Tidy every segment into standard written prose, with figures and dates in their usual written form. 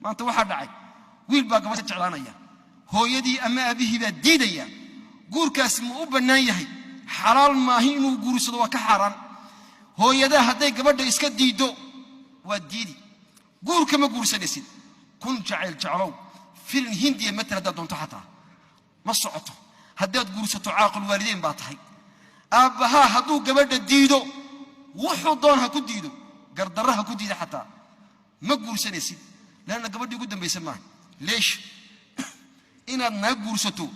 Maanta waxaa dhacay, wiil baa gabadha jeclaanaya, hooyadii ama aabihii baa diidaya. Guurkaasi ma u bannaan yahay? Xalaal maahi inuu guursado, waa ka xaaraan. Hooyadaa hadday gabadha iska diiddo, waa diidi, guurka ma guursanaysid. Kun jacayl jeclow, filin Hindiya matal haddaad doonto xataa ma socoto. Haddaad guursato, caaqul waalideyn baa tahay. Aabbahaa hadduu gabadha diido, wuxuu doon ha ku diido, gardarra ha ku diida xataa, ma guursanaysid, leanna gabadhii ugu dambaysa maaha. Leesh? Inaad naa guursato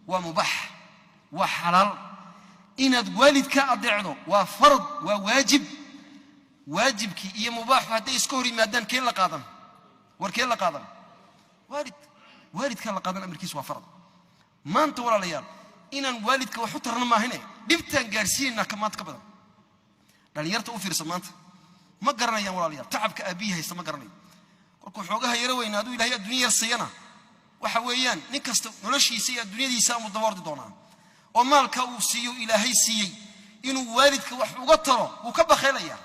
waa mubax, waa xalaal. Inaad waalidka adeecdo waa farad, waa waajib. Waajibkii iyo mubaaxu hadday iska hor yimaadaan, kee la qaadan? War kee la qaadan? Waalid, waalidkaa la qaadan, amarkiisu waa farad. Maanta, walaalayaal, inaan waalidka wax u tarna maahine, dhibtaan gaadhsiinaynaa ka maanta ka badan. Dhallinyarta u fiirsa maanta, ma garanayaan, walaalayaal, tacabka aabbihii haysta ma garanayo. Kolkuu xoogaha yaro weynaaduu, Ilahay adduunya yar siiyana, waxa weeyaan nin kasta noloshiisa iyo adduunyadiisa amuu daba ordi doonaa, oo maalka uu siiyo Ilaahay siiyey inuu waalidka wax uga taro wuu ka bakhaylaya,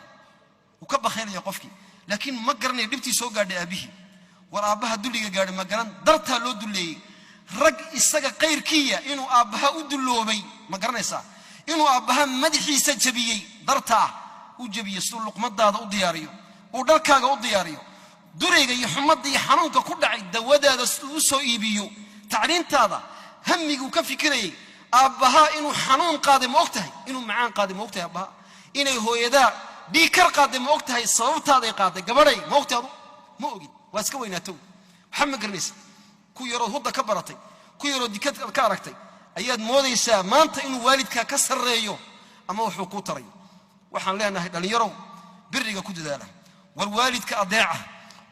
wuu ka bakhaylaya qofkii. Laakiin ma garanayo dhibtii soo gaadhay aabbihii. War aabbaha dulliga gaadhay ma garan, dartaa loo dulleeyey. Rag isaga qayrkiya inuu aabbaha u dulloobay ma garanaysaa? Inuu aabbaha madaxiisa jabiyey, dartaa u jabiyey, siduu luqmadaada u diyaariyo, uu dharkaaga u diyaariyo, durayga iyo xumadda iyo xanuunka ku dhacay dawadaada siduu u soo iibiyo, tacliintaada hamiguu ka fikirayay. Aabbahaa inuu xanuun qaaday ma og tahay? Inuu macaan qaaday ma og tahay? Aabbaha inay hooyadaa dhiikar qaaday ma og tahay? Sababtaaday qaaday, gabadhay, ma og tahay? Adu ma ogid, waa iska weynaatow, waxba ma garanaysa. Ku yarood hudda ka baratay, ku yarood dikad ka aragtay ayaad moodaysaa maanta inuu waalidkaa ka sarreeyo ama wuxuu kuu tarayo. Waxaan leenahay, dhallinyarow, biriga ku dadaala. War waalidka adeeca.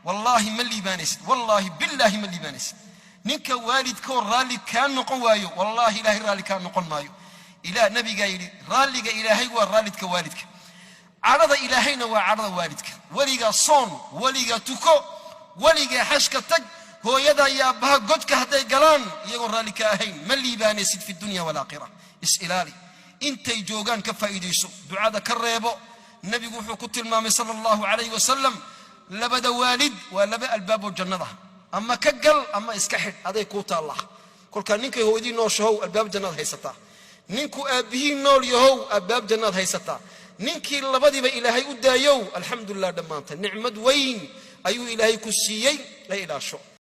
Wallaahi ma liibaanaysid, wallaahi billaahi ma liibaanaysid. Ninka waalidkoo raalli kaa noqon waayo, wallaahi Ilaahay raalli kaa noqon maayo. Ilaa nabigaa yidhi, raalliga Ilaahay waa raallidka waalidka, cadhada Ilaahayna waa cadhada waalidka. Weligaa soon, weligaa tuko, weligaa xashka tag, hooyada iyo aabbaha godka hadday galaan iyagoon raalli ka ahayn, ma liibaanaysid fi dunya walaakhira. Is-ilaali, intay joogaan ka faa'iidayso, ducada ka reebo. Nabigu wuxuu ku tilmaamay, sala Allahu calayhi wasalam, labada waalid waa laba albaaboo jannada, ama ka gal ama iska xidh, aday kuu taallaa. Kolkaa ninkay hooyadii nooshahow, albaab jannaad haysataa. Ninkuu aabbihii nool yahow, albaab jannaad haysataa. Ninkii labadiiba Ilaahay u daayow, alxamdulilah, dhammaanta nicmad weyn ayuu Ilaahay ku siiyey, la ilaasho.